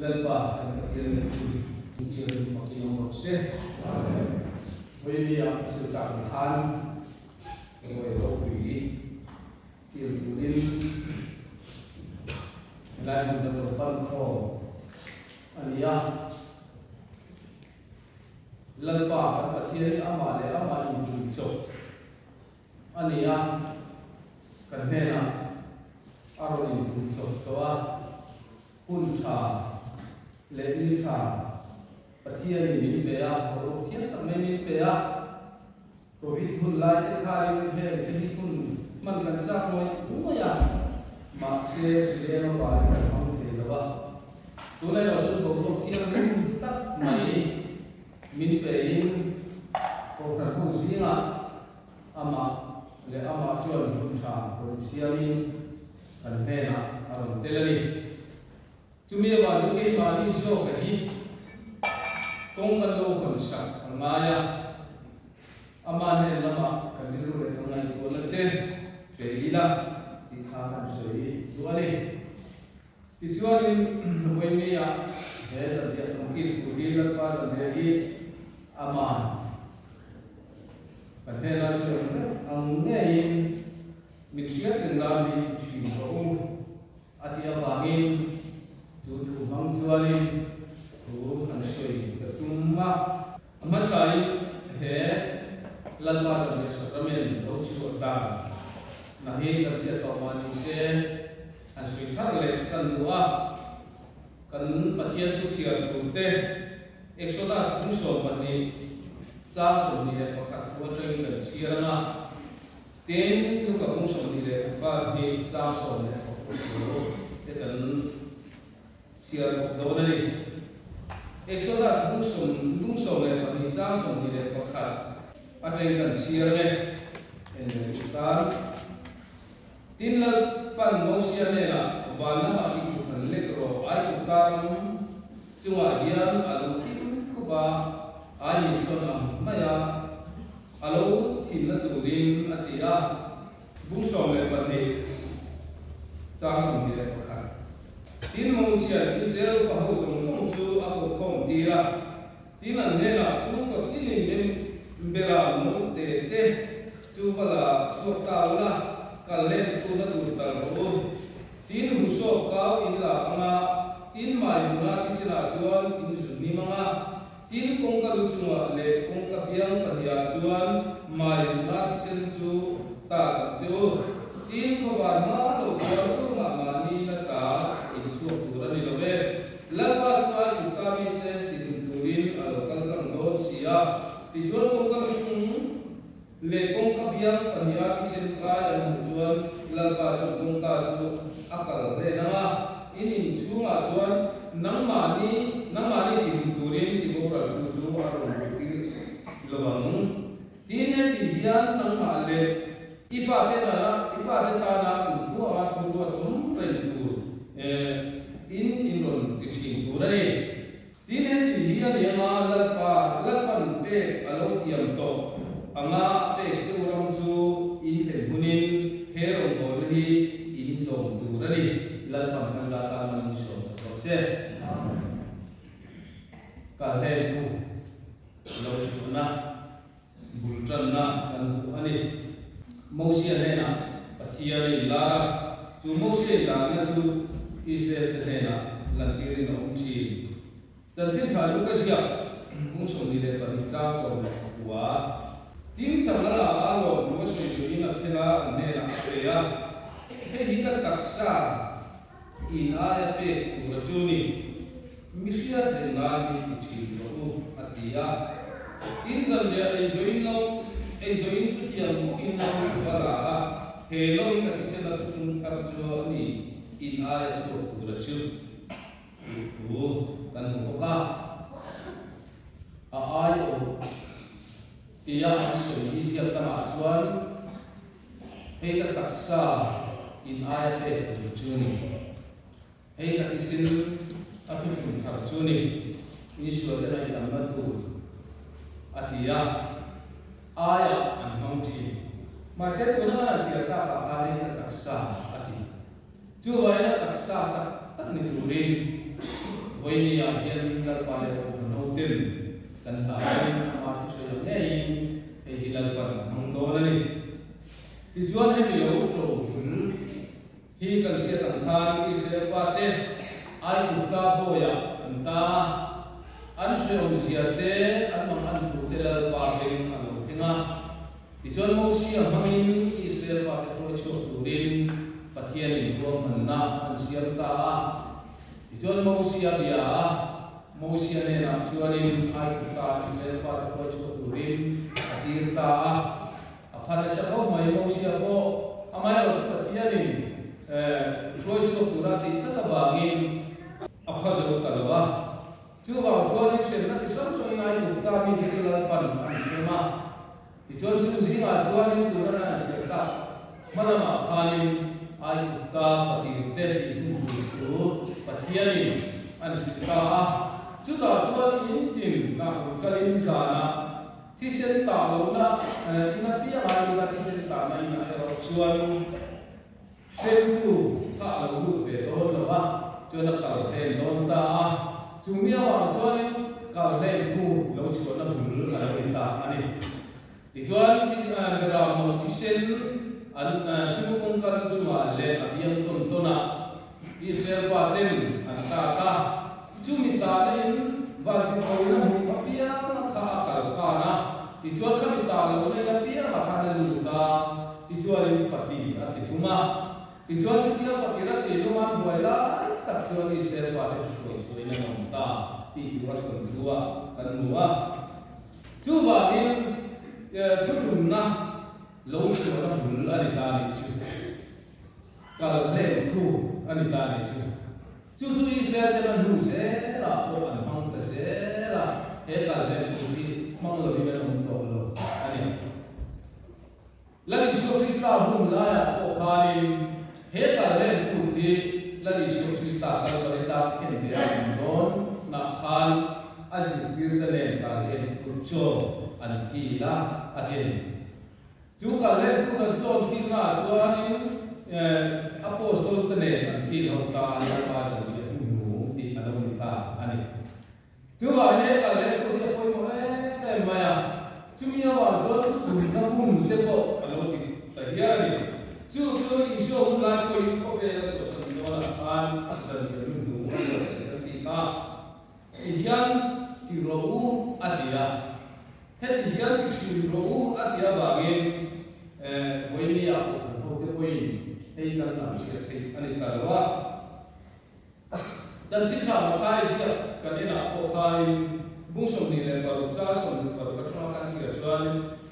Lalpa kan Pathian leh chu Intir fakin awm rawh se. Vawinia a thil tak ang khan ruai ropui kil turin helai hmun kan lo pan khawm a ni a. Lalpa kan Pathian hi amah leh amah intum chawp a ni a, kan hnenah a rawn intum chawp tawh a. Hun tha leh ni tha Pathianin min pe a, boruak thiam tak mai min pe a. Covid hun lai te khain heng te hi hun hman kan chak ngawih ngawih a, mahse Sileng avangin kan hmang thei lo a. Tunah erawh chuan boruak thianghlim tak mai min pein Kohhran ho zingah amah leh amah chuan hun tha rawn siamin kan hnenah a rawn tel a ni. Chumi avang chuan keimahni zawka hi kawng kan lo hawn sak a ngai a, ama hnen lamah kan rilru leh kan ngaihtuahna te pe ila tih kha kan sawi duh a ni. Tichuanin Vawinia he zanriah kan kil tur hi Lalpa zanriah hi aman kan hnena sawi ang deuh ang ngeiin min hriat reng lai hi ti thin rawh u a tih avangin chu thu hmang chuanin thu han sawi ka tum a. A hmasain he Lalpa zanriah sacrament lo chhuah dan na hi kan hriat tawh mah ni se han sawi thar leh kan duh a, kan Pathian thu chhiar tur te Exodus phung 12 tlang 21 thu atangin kan chhiar ang a, tin Luka phung 22 tlang 16 thu te kan Chhiar bawk dawn a ni. Exodus bung sawm bung 12 chang 21 atangin kan chhiar ang e. En leh duh tan. Tin Lalpan Mosia hnenah van lamah i kut han lek rawh, ai kut ram chungah hian a lo thim khup a, ai min thawn ang mai a, a lo thimna turin a ti a. Bung 12 chang 21. Tin Mosia'n Israel upa ho zawng zawng chu a kawhkhawm tir a, tin an hnenah chhungkaw tinin min bera no te te chu va la chhuak ta ula, kal len chu na tur tal rawh u. Tin husawk kau in la ang a, tin mai hmuna thisenah chuan in zun hnim ang a, tin kawngka lu chungah leh kawngka biang pahnihah chuan mai hmuna thisen chu ta tak che u. Tin khawvar hma lo chuan tumah mahni na ta in chhuak tur a ni lo ve. Lalpa chu a Juda mite tihlum turin a lo kal tlang dawn si a. Tichuan kawngka lu chung leh kawngka biang pahniha thisen kai an hmuh chuan Lalpa chuan kawngka chu a kal hlen ang a, in inchhungah chuan nangmahni nangmahni tihlum turin tiboraltu chu a rawn luhtir lo ang. Tin, heti hian nangmah leh i fate tana i fate tana kumkhua thu ruat awm reng tur in in rawn ti thin tur a ni. Tin, heti hi a ni anga Lalpa Lalpan pek a lo tiam tawh anga a pek che u ram chu in thlen hunin he rawngbawlna hi in zawm tur a ni. Lalpan kan za tan man in sawm chak rawh se. Kalhlen thu. Lo chhuahna, bul tanna kan hmu a ni. Mosia hnenah Pathian a inlar a, chu Mosia inlarna chu Israel-te hnenah lantirin a awm thin. Chanchin tha Luka ziak bung 22 tlang 19. Tin chang a la a, lawmthu a sawi duhin a phel a, an hnenah a pe a, Hei hi ka taksa in aia pek tur a chu ni. Mi hriat reng lai hi ti thin rawh u, a ti a. Tin zanriah ei zawhin lo, ei zawhin chutiang bawkin lo chu a la a, he lo hi ka thisen a thuthlung thar chu a ni, in aia chhuak tur a chu tih thu kan hmu bawk a. A ai awh tia an sawi hi ziak tamah chuan hei ka taksa in aia pek tur chu ni. Hei ka thisen a thuthlung thar chu ni, Isua te ngaihdamna tur a ti a, aiah an hmang thin. Mahse tuna kan han chhiar takah khan hei ka taksa a ti. Chuvangin a taksa tak tak ni turin Vawinia hian Lalpa leh Kohhran hoten kan hlauhin ama thusawi ang ngeiin hei hi Lalpan a hmang dawn a ni. Tichuan hemi lo ṭo bul hi kan hriat ang khan Israel fate Aigupta bawiah an ta a, an hrehawmzia te, an mang an tur te Lalpa beng a lo thleng a. Tichuan Mosia hmangin Israel fate hruai chhuak turin Pathianin ruahmanna an siam ta a. Tichuan Mosia bia a, Mosia hnenah chuanin Aigupta Israel fate hruai chhuak turin a tir ta a. A pha nasa khawp mai Mosia pawh amaherawh chu Pathianin hruai chhuak tura a tih tlat avangin a pha zo ta lo a. Chuvang chuanin hremna chi hrang hrangin Aigupta mite chu Lalpan a inhrem a. Tichuan chung zingah chuanin tuna kan han chhiar tak hma lamah khanin Aigupta fatirte tih hun tur chu Pathianin an hrilh ta a. Chutah chuan in tin nak rawn kalin zanah thisen tah lohna in apiangah ina thisen tahna inah erawh chuan Hremtu kha a lo lut ve dawn lo a, chuan a kal hlen dawn ta a. Chu miauah chuanin kal hlen khu lo chhuahna bul a lo ni ta a ni. Tichuan Beramno thisen an chu kawngka lu chungah leh a biang tawn tawnah Israel faten an tat a. Chumi tahna in vanpipawiin a hmuh apiang kha a kal khan a, tichuan khami tah lohna in apiangah khan a lut a, tichuanin Fati a ti hlum a. Tichuan chutia Fatir a ti hlum a, an buai lai tak chuan Israel fate chu hruai chhuahin an awm ta tih chu a tawn thu a kan hmu a. Chuvangin thutlunna lo chhuahna bul a ni ta nih chu. Kal hlen khu a ni ta nih chu. Chu chu Israel ten a hnu zelah pawh an hmang ta zel a, he kal hlen khu hi hmang lovin an awm tawh lo a ni. Lal Isua Krista hun laiah pawh khanin he kal hlen kut hi Lal Isua Krista Kalvari tlak khen ve a awm dawn nah khan a zirtirte nen kal hlen kut chaw an kil a, a ti a ni. Chu kal leh hun an chawn kilna ah chuanin Apostol te nen an kil ho ta a Lalpa zanriah hnuhnung tih a lo ni ta a ni. Chuvah hian he kal leh hun hi a pawimawh em em mai a, chumi avang chuan thuthlunna hun te pawh a lo ti ta hial a ni. Chu chu Isua hun lai pawhin khawvel a chhuahsan dawnah khan zanriah hnuhnung a buatsaih kan tih kha. Ti hian ti rawh u a ti a, heti hian ti thin rawh u a ti avangin Vawinia Kohhran hote pawhin hei kan lam chhiat theih a ni ta lo a. Chanchin tha Mathai ziak kan enah pawh khanin bung 26 char 26 atanga kan chhiar chuan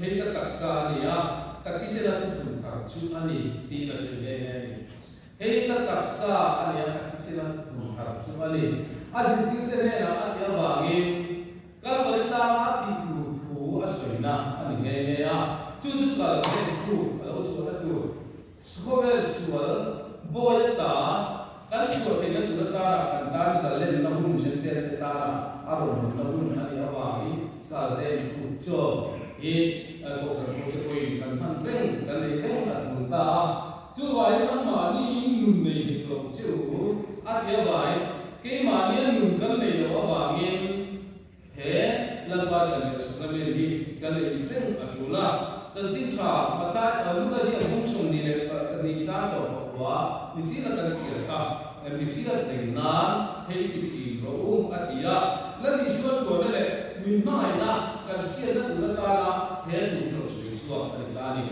hei ka taksa a ni a, ka thisen a thuthlun thar chu a ni tiin a sawi nghe nghe a ni. Hei ka taksa a ni a, ka thisen a hmun thar chu a ni. A zirtirte hnenah a tih avangin Kalvari tlanga thih tur thu a sawina a ni nghe nghe a, chu chu kal hlen thu a lo chhuahna tur khawvel sual bawi ata kan chhuah theihna tur atana kan tan zalenna hun Jentail te tana a rawn hmunna hun a nih avangin kal hlen thu chaw hi Kohhran ho te pawhin kan hman reng kan nei reng a tul ta a. Chuvangin nangmahni in nun nei hek lo che u a ti avangin keimahnia nun kan nei loh avangin he Lalpa zan leh Sacrament hi kan ei reng a tul a. Chanchin tha Matthai Luka ziak bung 22 tlang sawm pakua ni china kan chhiar kha mi hriat reng nan hei ti thin rawh u a ti a. Lal Isua tuarna leh min hmangaihna kan hriatna tur atana he thu hi rawn sawi chhuak a ni ta a ni.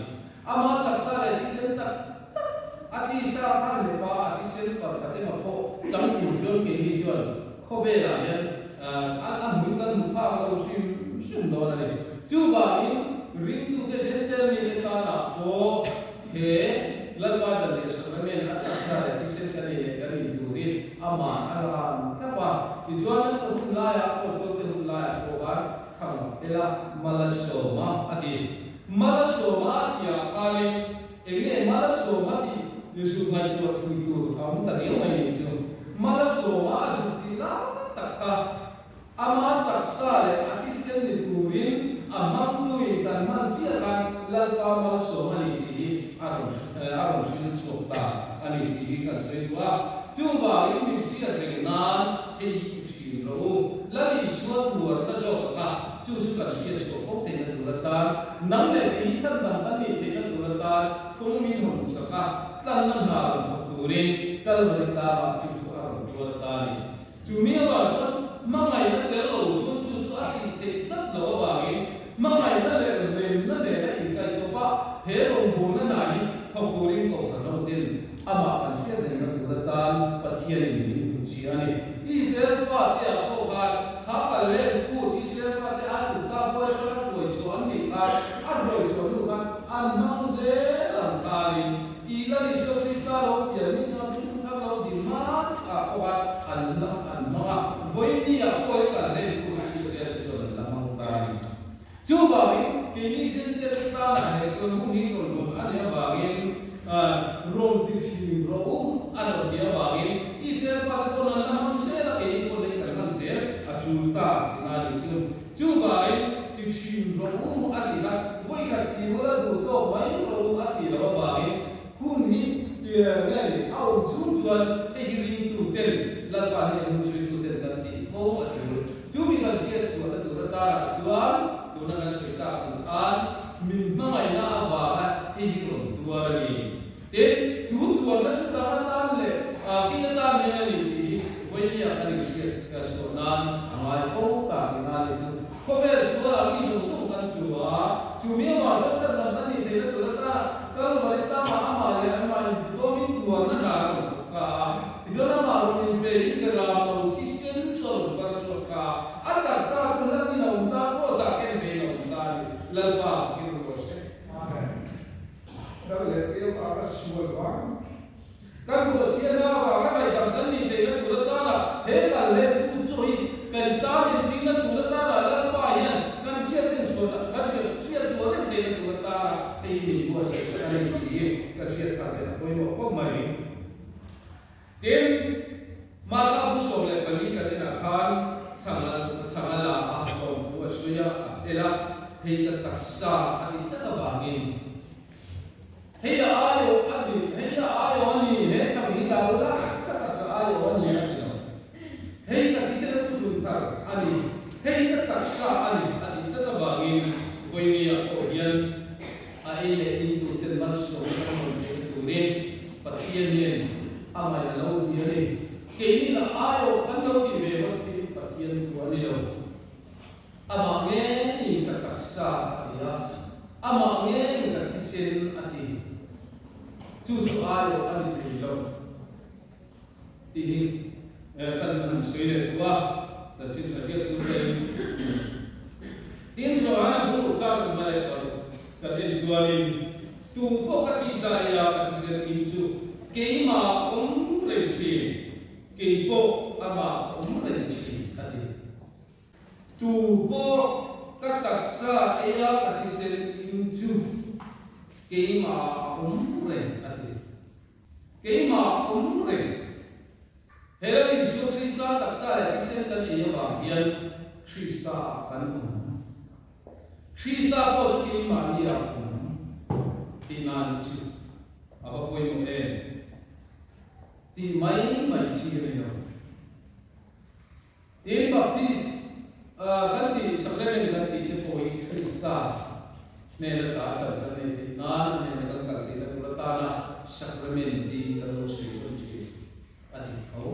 Amah taksa leh thisen tak tak a tisa khan leh pa a thisen par khat emaw pawh chang tur chuan keini chuan khawvelah hian a hmui kan hmu phak lo hrim hrim dawn a ni. Chuvangin ringtute Jentail mite tanah pawh he Lalpa zan leh Sacrament a taksa leh thisen kan ei leh kan in tur hi amah a ran thlap a. Tichuan an hun laiah Apostle te hun laiah pawh khan chhang ela Malasawma a ti. Malasawma a tihah khanin eng nge Malasawma tih ni zuk ngaihtuah thui tur a awm ta riau mai nih chu. Malasawma a zuk tih lai tak kha ama taksa leh a thisen ni turin a hmangtuin kan hman chiah khan Lalpa Malasawma ni tih hi a rawn a rawn hrilh chhuak ta a ni tih hi kan sawi duh a. Chuvangin min hriat reng nan. hei hi ti thin rawh u. Lal Isua tuarna zawk ang a, chu chu kan hriat chhuah fo theihna tur atan, nang leh kei hi chhandam kan nih theihna tur atan kawng min hawn sak a, tlanna hna rawn thawk turin Kalvari tlangah chu chu a rawn tuar ta a ni. Chu mi avang chuan hmangaihna tel lo chuan chu chu a tih theih tlat loh avangin hmangaihna leh remna nena inkaih tawp a, he rawngbawlna hna hi thawk turin Kohhran hoten amah kan hriat rengna tur atan Pathianin min hmu chhia a ni. Israel fate ah pawh khan kha kal len kut Israel fate an uk ta buai atanga hruai chhuah an nih khan a hruai chhuah hnu khan an hmang zel ang khanin I Lal Isua Krista lo pian ni chunga thil thar lo din hma ah pawh khan an la an hmang a, vawiini ah pawh hi kan len tur hi Israel te chuan an la hmang ta a ni. Chuvangin keini Zentail te tanah he tun hun hi rawn rawn a nih avangin rawn ti thin rawh u a lo tih avangin Israel fate pawn an la hmang zel a, keini pawn hei kan hman zel a tul ta tihna a nih chu. Chuvangin ti thin rawh u a tih kha vawikhat ti ula duh tawk mai rawh u a tih loh avangin hun hi tir nge ni a awm chhung chuan hei hi ringtu ten Lalpa hi an hmuhsuitu ten kan tih fo a tul. Chu mi kan hriat chhuahna tur atanah chuan tuna kan sawi tak ang khan min hmangaihna avanga hei hi rawn tuar a ni. Tin, chu tuarna chu dang atan leh kei atan hian a ni tih hi vawinia kan inhriat chhuah nan a ngai fo ta tihna a ni chu. Khawvel sualah mi zawng zawng kan tlu a, chu mi avang chuan chhandam kan nih theihna tur atana Kalvari tlangah amah leh anmah intitlawmin tuarna hna a rawn thawk ta a. Tichuan amah rawn inpeiin ka ram lo thisen chu a rawn far chhuak ta a, a taksa chu hlatin a awm ta, kraws ah ken vein a awm ta a ni. Lalpa fakin rawh se. Amen. Dal leh piau a ka sual vang. Kan buatsiahna avanga ngaihdam kan nih theihna tur atana he kal leh kut chu hi kan tan entirna tur atana Lalpa hian kan hriat reng chhuah kan hriat hriat chhuah reng theihna tur atana hei hi min buatsaih sak a ni tih hi ka hriat thar leh a pawimawh khawp mai. Tin, Marka 14 kan inah khan chhang chhang a la a, lawmthu a sawi a, a tel a, hei ka taksa a ti tlat avangin hei a aiawh a ni, hei a aiawh a ni, he chhang hi la ula ka taksa aiawh a ni a ti lo. Hei ka thisen a thuthlun thar a ni, hei ka taksa a ni a ti tlat avangin vawinia pawh hian a ei leh in tur ten malsawmna kan rawn theihna turin Pathian hian a ngaih a lo ti a ni. Keini lah aiawh kan lo tih ve ngawt hi Pathian thu a ni lo. Amah ngeiin ka taksa a ti a, amah ngeiin ka thisen a ti. Chu chu aiawh a ni thei lo tih hi kan han sawi leh duh a, chanchin tha hriat tur ten. Tin, Johana bu class awmna leh paruk kan en chuanin, Tu pawh ka tisa ia ka thisen in chu keimah awm reng thin, kei pawh amah awm reng thin, a ti. Tu pawh ka taksa eia ka thisen in chu keimah awm reng, a ti. Keimah awm reng. He Lal Isua Krista taksa leh thisen kan ei avang hian Krista ah kan awm. Krista pawh chu keimahni ah awm tih nan chu a va pawimawh em? Tih mai mai chi a ni lo. Tin, Baptist kan tih sacrament kan tih te pawh hi Krista hnena tla chan kan nei theih nan a hnena kan kal theihna tur atana sacrament tiin kan lo sawi tawn thin a ni tho.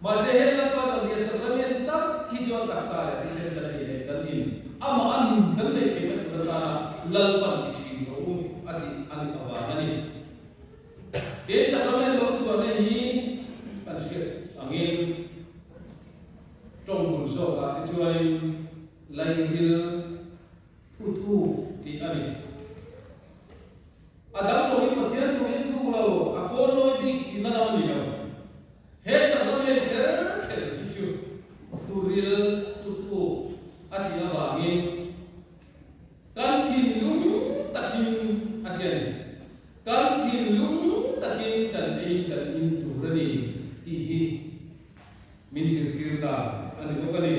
Mahse he Lalpa zanriah sacrament tak hi chuan taksa leh thisen kan ei leh kan in amah a nun kan neih theihna tur atana Lalpan ti thin rawh u a tih a ni avang a ni. Tin, sacrament lo chhuahna hi kan hriat angin tawng bul zawkah te chuanin lairil thu thuk tih a ni. A dang zawngin Pathian thu hi a thuk lo, a khawn lawi bik tihna lam a ni lo. He sacrament kher kher hi chu thuril thu thuk a tih avangin Kan thinlung takin a ti a ni. Kan thinlung takin kan ei kan in tur a ni tih hi min zirtir dan a ni bawk a ni.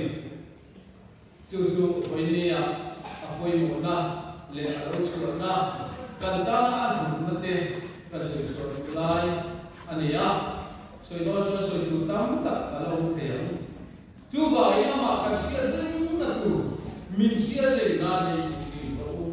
Chu chu vawinia a pawimawhna leh a lo chhuahna kan tana a hlutna te kan sawi chhuah duh lai a ni a. Sawi dawn chuan sawi tur tam tak a la awm thei ang. Chuvangin amah kan hriat reng na tur min hriat reng nan hei i thin rawh u.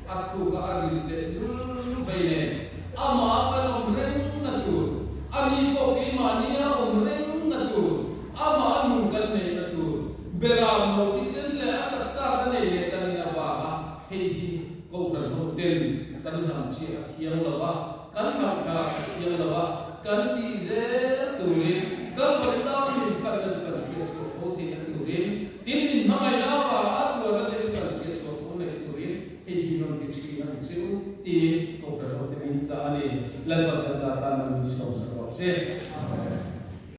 A thuk a a rin teh lul vei nen amah kan awm reng na tur, ani pawh keimahnia awm reng na tur, amah nun kan neih na tur, beram mo thisen leh a taksa ka nei leh kan in avanga hei hi Kohhran ho ten kan hlamchhiah a thiang lo va, kan hlamthlak a thiang lo va, kan tih zel turin Kalvari tlang min khatna chu kan hriat chhuah fo theihna turin, tin min hmangaihna avanga a tuarna te chu kan hriat chhuah fo neih turin hei hi rawn ti thin ang che u tiin Kohhran ho te min chah a ni. Lalpan kan za tan min sawmsak rawh se.